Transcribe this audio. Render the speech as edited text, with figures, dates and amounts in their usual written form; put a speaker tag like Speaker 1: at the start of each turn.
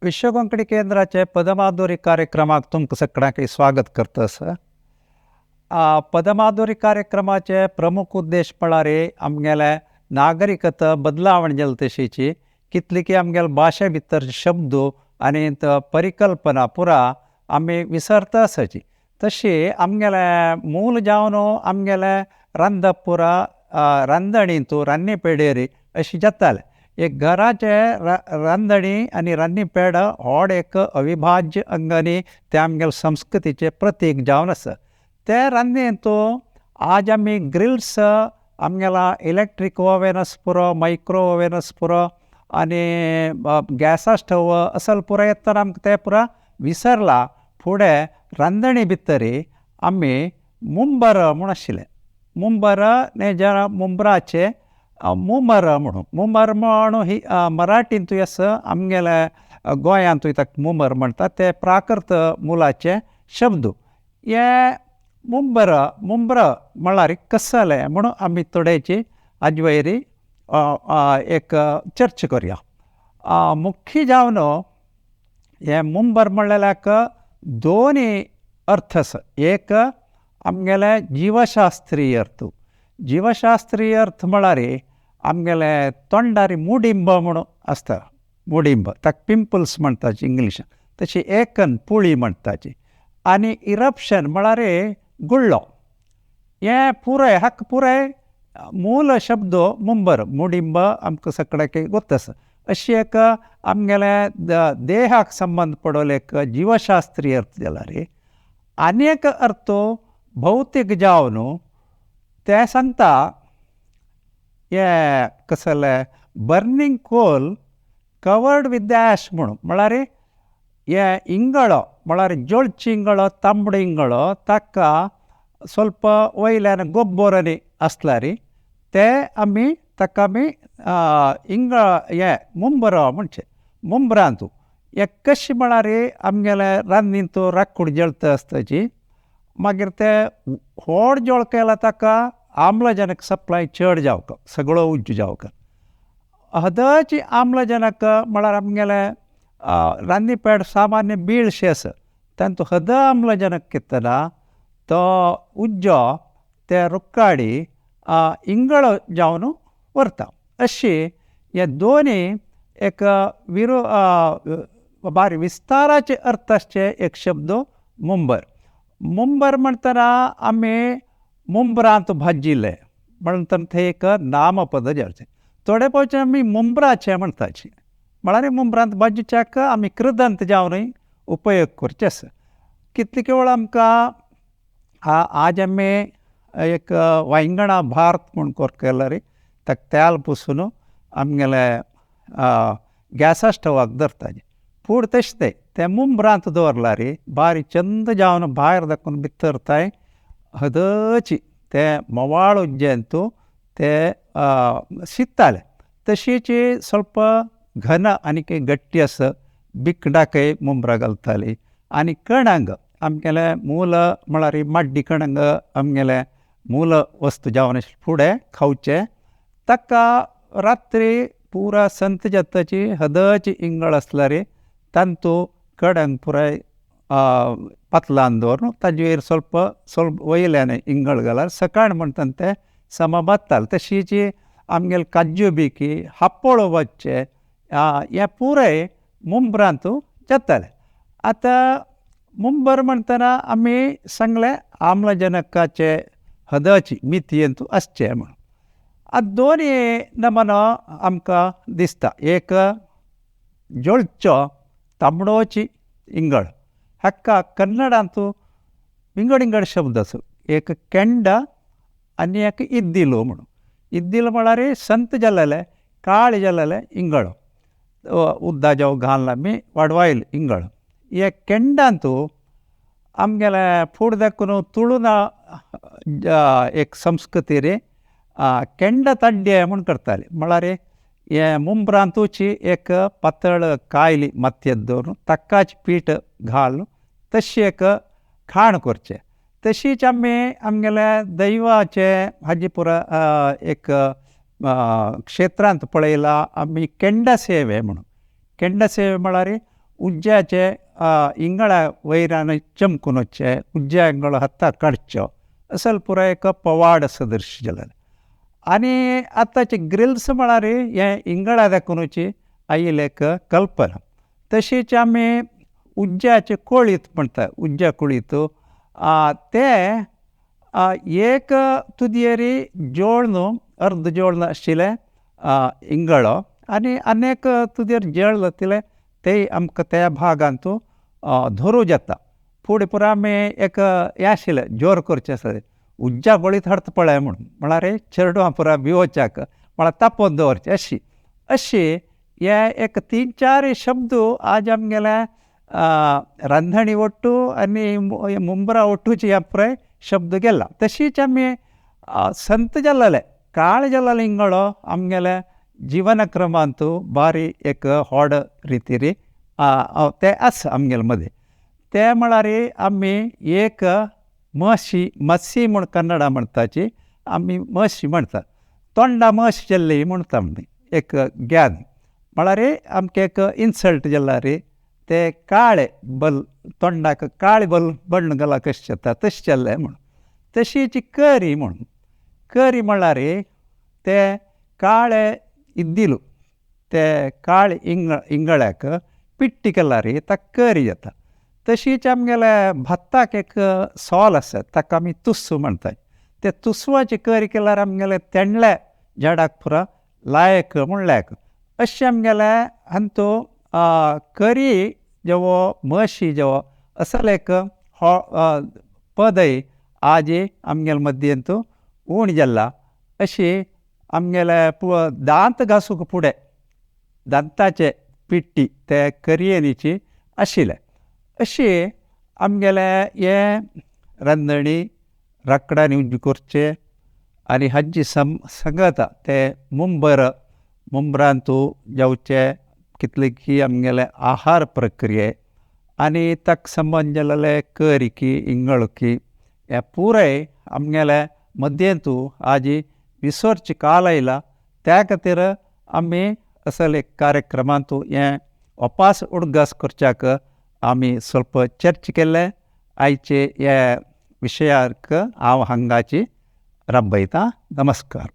Speaker 1: विश्व कोंकणी केंद्राचे पदमाधुरी कार्यक्रमाक तुमकां सगळ्यांक स्वागत करता आसा. पदमाधुरी कार्यक्रमाचे प्रमुख उद्देश म्हळ्यार आमगेले नागरिकता बदलावण जाल तशीची कितली की आमगेले भाशे भितर शब्द आनी परिकल्पना पुरा आमी विसरता आसाची. तशी आमगेले मूल जावन आमगेले रांदप पुरा रांदणींतू रान्नी पेडेर अशी जाताले. एक घराचे रांदणी आनी रान्नी पेड व्हड एक अविभाज्य अंगांनी ते आमगेले संस्कृतीचें प्रतीक जावन आसा. ते रांदणेंतू आज आमी ग्रिल्स आमगेला इलेक्ट्रीक ओवेनस पुरो, मायक्रो ओवेनस पुरो आनी गॅसा स्टव असल पुरो येतना आमकां तें पुरा विसरला. फुडें रांदणी भितर आमी मुंबर म्हूण आशिल्लें. मुंबर हें ज्या मुंबराचें मुमर म्हणून, मुमर म्हणून ही मराठींतूय आसा, आमगेले गोंयांतूय ताका मुमर म्हणटा, ते प्राकृत मुलाचे शब्द. हे मुंबर मुंब्र म्हळ्यार कसलें म्हणून आमी थोड्याची हाजे वयर एक चर्चा करया. मुख्य जावन हे मुंबर म्हणलेल्याक दोनी अर्थ आसा. एक आमगेले जिवशास्त्रीय अर्थ. जिवशास्त्रीय अर्थ म्हळ्यार आमगेले तोंडार मुडिंब म्हणून आसता, मुडिंब ताका पिंपल्स म्हणटाची इंग्लिशान, तशी एकन पुळी म्हणटाची. आनी इरप्शन म्हळ्यार गुळ्ळो. हें पुराय हाका पुराय मूल शब्द मुंबर मुडिंब आमकां सगळ्याक गोत आसा. अशी एक आमगेले देहाक संबंद पडलो एक जिवशास्त्रीय अर्थ जाल्यार आनी एक अर्थ भौतीक जावन ते सांगता हे कसले burning coal covered with the ash म्हणून, म्हळ्यार हे इंगळो म्हळ्यार जोळची इंगळो तांबडो इंगळो ताका ಸ್ವಲ್ಪ वयल्यान गोब्बोरांनी आसल्यार ते आमी ताका आमी इंगळ हे मुंबर म्हणचे मुंबरांतू. हे कशें म्हळ्यार आमगेले रान्नींतू राकूड जळता आसताची, मागीर ते व्हड जळ केला ताका आम्लजनक सप्लाय चड जावंक सगळो उज्ज जावंक. हदची आम्लजनक म्हळ्यार आमगेले रान्नी पेड सामान्य बिळशें आसा तांतू हद आम्लजनक घेतना तो उज्जो ते रुक्काडी इंगळो जावन व्हरता. अशी हे दोनी एक विरो बारी विस्ताराचे अर्थ आसचे एक शब्द मुंबर. मुंबर म्हणटना आमी मुंबरांत भाजिल्ले म्हणटना थंय एक नामपद जावचें. थोडे फावटी आमी मुंबराचें म्हणटाची, म्हळ्यार मुंबरांत भाजच्याक आमी कृदंत जावनूय उपयोग करचे आसा. कितले केवळ आमकां आज आमी एक वांयगणां भात म्हूण केल्यार ताका तेल पुसून आमगेले गॅसा स्टोवाक दवरताली. पूण तशें न्हय, तें मुंबरांत दवरल्यार बारीक चंद जावन भायर दाखोवन भितर थंय हदची तें म्होवाळ उज्जेंतू ते शिजताले. तशीच ಸ್ವಲ್ಪ घन आनी गट्टी आसा बिकडाकय मुंबरां घालताली. आनी कणंग आमगेले मूल म्हळ्यार माड्डी कणंग आमगेले मूल वस्तू जावन फुडें खावचें. ताका रात्री पुरा संत जाताची हदची इंगळ आसल्यार तांतू कणंग पुराय पातलान दवरून ताजेर ಸ್ವಲ್ಪ ಸ್ವಲ್ಪ वयल्यान इंगळ घाल्यार सकाळ म्हणटा तें समा बादतालें. तशीच आमगेले काज्जू बिकी हापोळो भाजचें हें पुराय मुंबरांतू जातालें. आतां मुंबर म्हणटना आमी सांगलें आम्लजनकाचे हदची मितयेंतू आसचें म्हणून. आतां दोनी नमुनो आमकां दिसता. एक जळचो तांबडोची इंगळ, हाका कन्नडांतू विंगड विंगड शब्द आसा. एक केंड आनी एक इद्दिलो म्हणून. इद्दिलो म्हळ्यार संत जाल्लेले काळे जाल्लेले इंगळ उद्दा जावं घालून आमी वाडवायल इंगळ. हे केंडांतू आमगेले फूड दाखून तुळुना एक संस्कृती रे केंड तड्डे म्हूण करताले. म्हळ्यार हे मुंबरांतूची एक पातळ कायली मातयेंत दवरून ताकाच पीठ घालून तशी एक खाण करचें. तशीच आमी आमगेले दैवाचे हाजी पुरा एक क्षेत्रांत पळयलां आमी केंडा सेवे म्हणून. केंडा सेवे म्हळ्यार उज्ज्याचे इंगळा वयल्यान चमकून वचचें, उज्ज्या इंगळो हाताक काडचो असल पुराय एक पवाड सदृश जालें. आनी आतांचे ग्रिल्स म्हळ्यार हें इंगळा दाखोवची आयिल्ली एक कल्पना. तशीच आमी उज्ज्याचे कोळीत म्हणटा, उज्ज्या कोळीत ते एक तुदयेरी जोळ न्हू अर्द जोळ आशिल्लें इंगळो आनी अनेक तुजेर जेळ जातले तेय आमकां त्या भागांत धरूं जाता. फुडें पुरो आमी एक हें आशिल्लें जोर करचें आसलें उज्जा गोळीत हाडटा पळय म्हूण म्हळ्यार चेरडुवां पुरा भिवोवच्याक म्हळ्यार तापोवन दवरचें अशी अशी हे एक तीन चार शब्द आज आमगेले रांदणी ಒಟ್ಟು आनी मुंबरा ಒಟ್ಟುची ह्या पुराय शब्द गेला. तशीच आमी संत जाल्ले काळ जाल्ले इंगळो आमगेले जिवनक्रमांतू बारी एक व्हड रितीरी ते आसा आमगेले मदीं. ते म्हळ्यार आमी एक म्हशी मस्सी म्हूण कन्नडा म्हणटाची आमी म्हशी म्हणटा, तोंडा म्हशी जाल्ली म्हणटा आमी एक ज्ञान म्हळ्यार आमकां एक इन्सल्ट जाल्यार ते काळे बल तोंडाक काळे बल बण्ण घाला कशें जाता तशें जाल्लें म्हूण. तशीच करी म्हूण, करी म्हळ्यार ते काळे इद्दिलू ते काळे इंगळ्याक पिट्टी केल्यार ताका करी जाता. तशीच आमगेले भाताक एक सोल आसा ताका आमी तुस्सू म्हणटात, ते तुसवाची करी केल्यार आमगेले तेंडल्या झाडाक पुरा लायक म्हूण लायक अशें आमगेले हातूं करी जेवो म्हशी जेवो असल एक हो पदय आज आमगेले मद्यंत उण जाला. अशी आमगेले दांत घासूंक फुडें दांताचे पिट्टी ते करयेनीची आशिल्ले. अशी आमगेले हे रांदणी राकडांनी उज्ज करचे आनी हाजी संगता ते मुंबर मुंबरांतू जावचे कितले की आमगेले आहार प्रक्रिये आनी ताका संबंद जाल्ले करकी इंगळकी हे पुराय आमगेले मद्यंतू आजी विसरचे काल आयला. त्या खातीर आमी असले कार्यक्रमांतू हें ओपास उडगास करच्याक आमी स्वल्प चर्चा केल्ले. आयचे हे विशयाक हांव हांगाची रबयतां. नमस्कार.